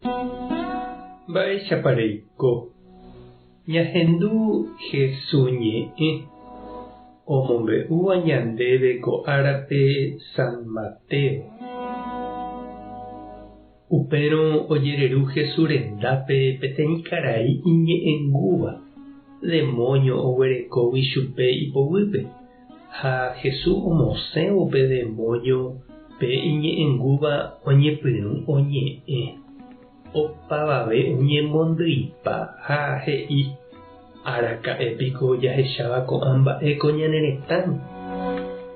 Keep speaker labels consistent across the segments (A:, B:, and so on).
A: Mba'éichapa reiko? Ñahendu Hesu ñe'ẽ omombe'úva ñandéve ko árape San Mateo. Upérõ ojereru Hesu rendápe peteĩ karai iñe'ẽngúva, demóño oguerekógui chupe ipoguýpe. Ha Jesús omosẽvo pe demóño pe iñe'ẽngúva oñepyrũ oñe'ẽ. Opavave oñemondyipa ha he'i, Araka'e piko jahecháva ko'ã mba'e ko ñane retãme?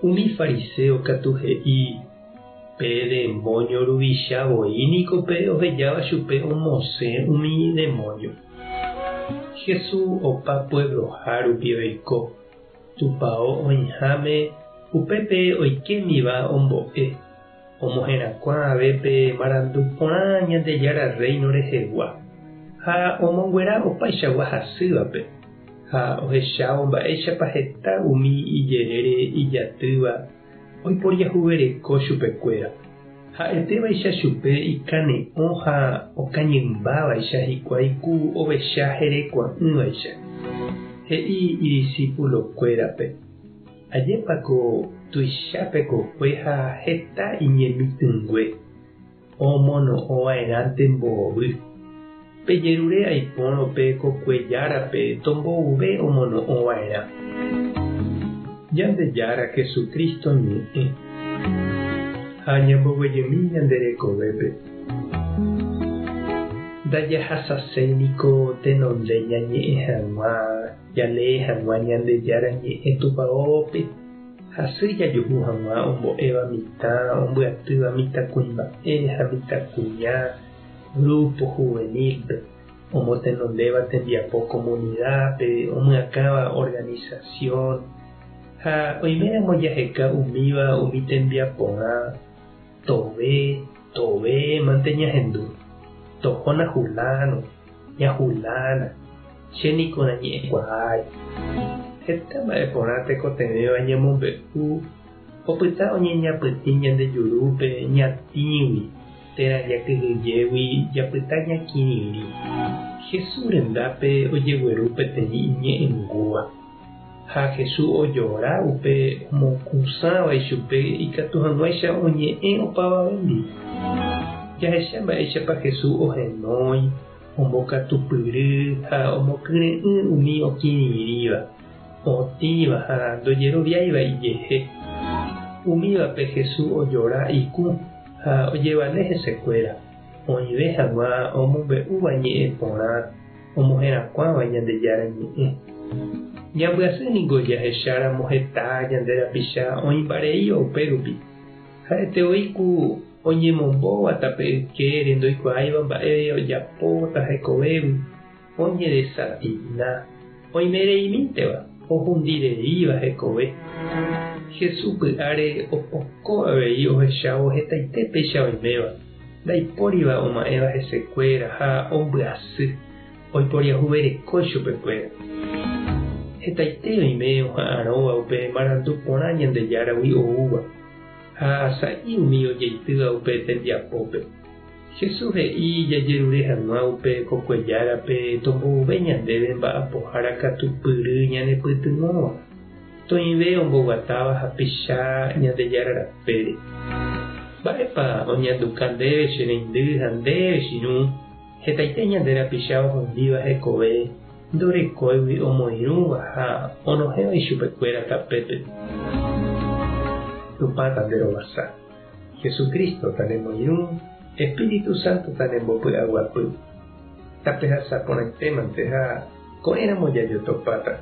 A: Umi fariséo katu he'i, Pe demóño ruvicha voi niko pe ohejáva chupe omosẽ umi demóño. Jesús opa puebloha rupi oiko. Tupao oĩháme upépe oikémiva ombo'e, omoherakuã ave pe marandu porã Ñandejára Rréino rehegua, ha omonguera opaichagua hasývape, ha ohechávo mba'éichapa heta umi ijerére ijatýva oiporiahuvereko chupekuéra. Ha'etévaicha chupe ikane'õ ha okañymbávaicha hikuái ku ovecha herekua'ỹvaicha. He'i idisipulokuérape, Ajépa ko tuicha pe kokue ha heta iñemitỹngue, omono'õva'erãnte mbovy. Pejerure aipórõ pe kokue járape tombouve omono'õva'erã. Ñandejára Jesucristo ñe'ẽ. Ha ñamboguejymi ñande rekovépe. Ndajahasaséi niko tenonde ñañe'ẽ hag̃ua, jalee hag̃ua Ñandejára ñe'ẽ tupaópe. Hasy jajuhu hag̃ua ombo'éva mitã, ombyatýva mitãkuimba'e ha mitãkuña grupo juvenil-pe, omotenondéva tembiapo comunidad-pe, omyakãva organización, ha oiméramo jaheka umíva umi tembiaporã, tove, tove mante ñahendu, tohóna huláno, ña hulána, che niko nañe'ẽkuaái. Heta mba'e porã tekotevẽva ñamombe'u opyta oñeñapytĩ ñande jurúpe ñatĩgui térã jakyhyjégui japyta ñakirirĩ. Jesús rendápe ojegueru peteĩ iñe'ẽngúva. Ha Jesús ojora upe omokũsãva ichupe ikatu hag̃uáicha oñe'ẽ opavavéndi. Jahecha mba'éichapa Jesús ohenói, ombokatupyry ha omokyre'ỹ umi okirirĩva, otĩva ha ndojeroviáiva ijehe. Umívape Jesús ojora ikũ ha ojevale hesekuéra, oĩve hag̃ua omombe'úva ñe'ẽ porã omoherakuãva Ñandejára Ñe'ẽ. Ñambyasy ningo jahecháramo heta ñande rapicha oĩmbareíva upérupi. Ha'ete voi ku oñemombóva tape ykére ndoikuaáiva mba'e ojapóta hekovégui, oñedesatina, oimereimínteva, ohundireíva hekove. Jesús py'áre opoko avei ohechávo hetaite péicha oiméva. Ndaipóriva oma'ẽva hesekuéra ha ombyasy, oiporiahuvereko ichupekuéra. Hetaite oime oha'arõva upe marandu porã Ñandejáragui oúva, ha sa'i umi ojeitýva upe tembiapópe. Jesús he'i jajerure hag̃ua upe kokuejárape tombouve ñandéve mba'apohára katupyry ñanepytyvõva. Toĩve omboguatáva hapicha Ñandejára rapére. Mba'épa oñanduka ndéve che reindy ha ndéve che irũ, hetaite ñande rapicha ohundíva hekove ndorekóigui omoirũva ha onohẽva ichupekuéra tapépe. Tupã tanderovasa. Jesucristo tanemoirũ, Espíritu Santo tanembopy'aguapy. Tapehasa porãitémante ha ko'ẽramo jajotopáta.